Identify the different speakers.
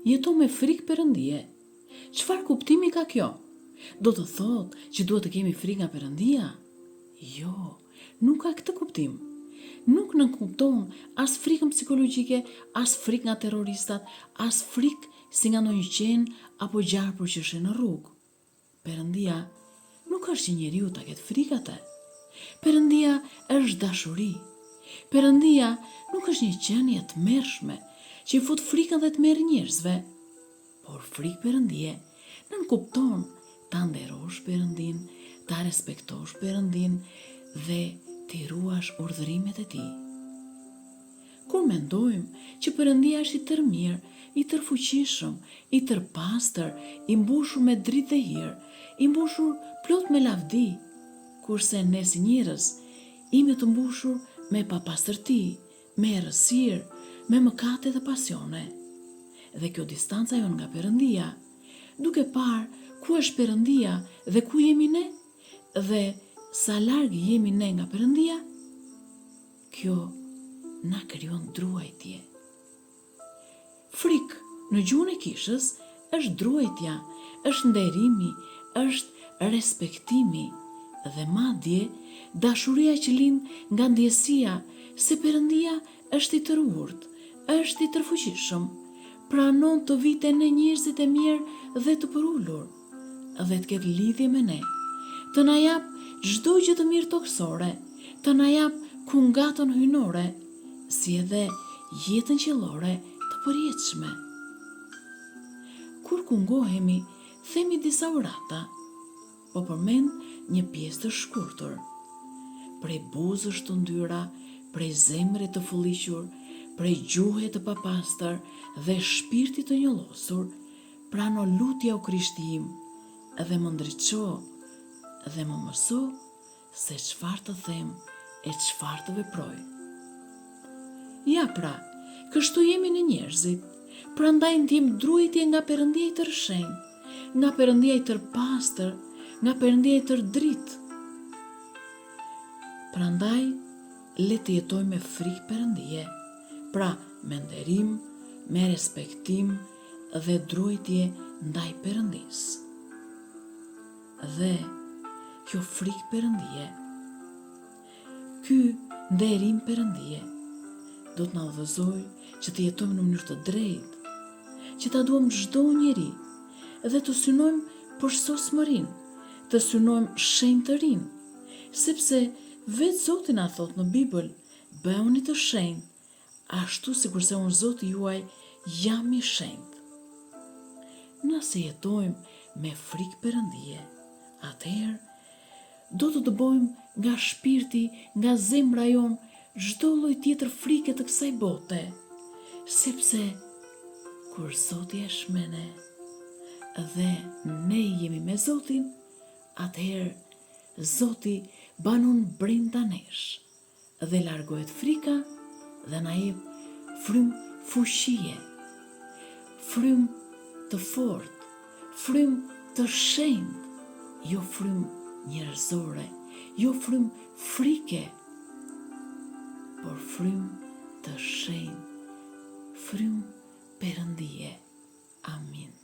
Speaker 1: Jeto me frikë Perëndie. Çfarë kuptimi ka kjo? Do të thotë që duhet të kemi frikë nga Perëndia? Jo, nuk ka këtë kuptim. Nuk nënkupton as frikën psikologjike, as frikë nga terroristat, as frikë si nga ndonjë qen apo gjarpër që sheh në rrugë. Perëndia nuk është që njeriu ta ketë frikë atë. Perëndia është dashuri. Perëndia nuk është një qenie e tmerrshme që i fut frikën dhe tmerrin njerëzve. Por frikë Perëndie nënkupton ta nderosh Perëndinë, ta respektosh Perëndinë dhe t'i ruash urdhërimet e Tij. Kur mendojmë që Perëndia është i tërmirë, i tërfuqishëm, i tërpastër, i mbushur me dritë dhe hir, i mbushur plot me lavdi, kurse ne si njerëz jemi të mbushur me papastërti, me errësirë, me mëkate dhe pasione. Dhe kjo distanca jonë nga Perëndia, duke parë ku është Perëndia dhe ku jemi ne, dhe sa larg jemi ne nga Perëndia, kjo na krijon druajtje. Frikë në gjuhën e kishës është druajtja, është nderimi, është respektimi dhe madje dashuria që lind nga ndjesia se Perëndia është i tërurtë, është i tërfuqishëm, pranon të vijë te ne njerëzit e mjerë dhe të përulur dhe të ketë lidhje me ne, të na japë çdo gjë të mirë tokësore, të na japë kungatën hyjnore, si edhe jetën qiellore të përjetshme. Kur kungohemi, themi disa urata. Po përmend një pjesë të shkurtër. Prej buzësh të ndyra, prej zemre të fëlliqur, prej gjuhe të papastër dhe shpirti të njollosur, prano lutje o Krishti im dhe më ndriço dhe më mëso se çfarë të them e çfarë të veproj. Ja pra, kështu jemi ne njerëzit, prandaj ndjejmë druajtje nga Perëndia i tërëshenjtë, nga Perëndia i tërpastër, nga Perëndia i tërdritë. Prandaj, le të jetojmë me frikë Perëndie, pra me nderim, me respektim dhe druajtje ndaj Perëndisë. Dhe kjo frikë Perëndie, ky nderim Perëndie, do të na udhëzojë që të jetojmë në mënyrë të drejtë, që ta duam çdo njeri dhe të synojmë përsosmërinë, të synojmë shenjtërinë, sepse vetë Zoti na thotë në Bibël, bëhuni të shenjtë, Ashtu sikurse unë Zoti juaj jam i shenjtë. Nëse jetojmë me frikë Perëndie, atëherë do të dëbojmë nga shpirti, nga zemra jonë çdo lloj tjetër frike të kësaj bote, sepse kur Zoti është me ne dhe ne jemi me Zotin, atëherë Zoti banon brenda nesh. Dhe largohet frika dhe na jep frymë fuqie, frymë të fortë, frymë të shenjtë, jo frymë njerëzore, jo frymë frike, por frymë të shenjtë, frymë Perëndie. Amin.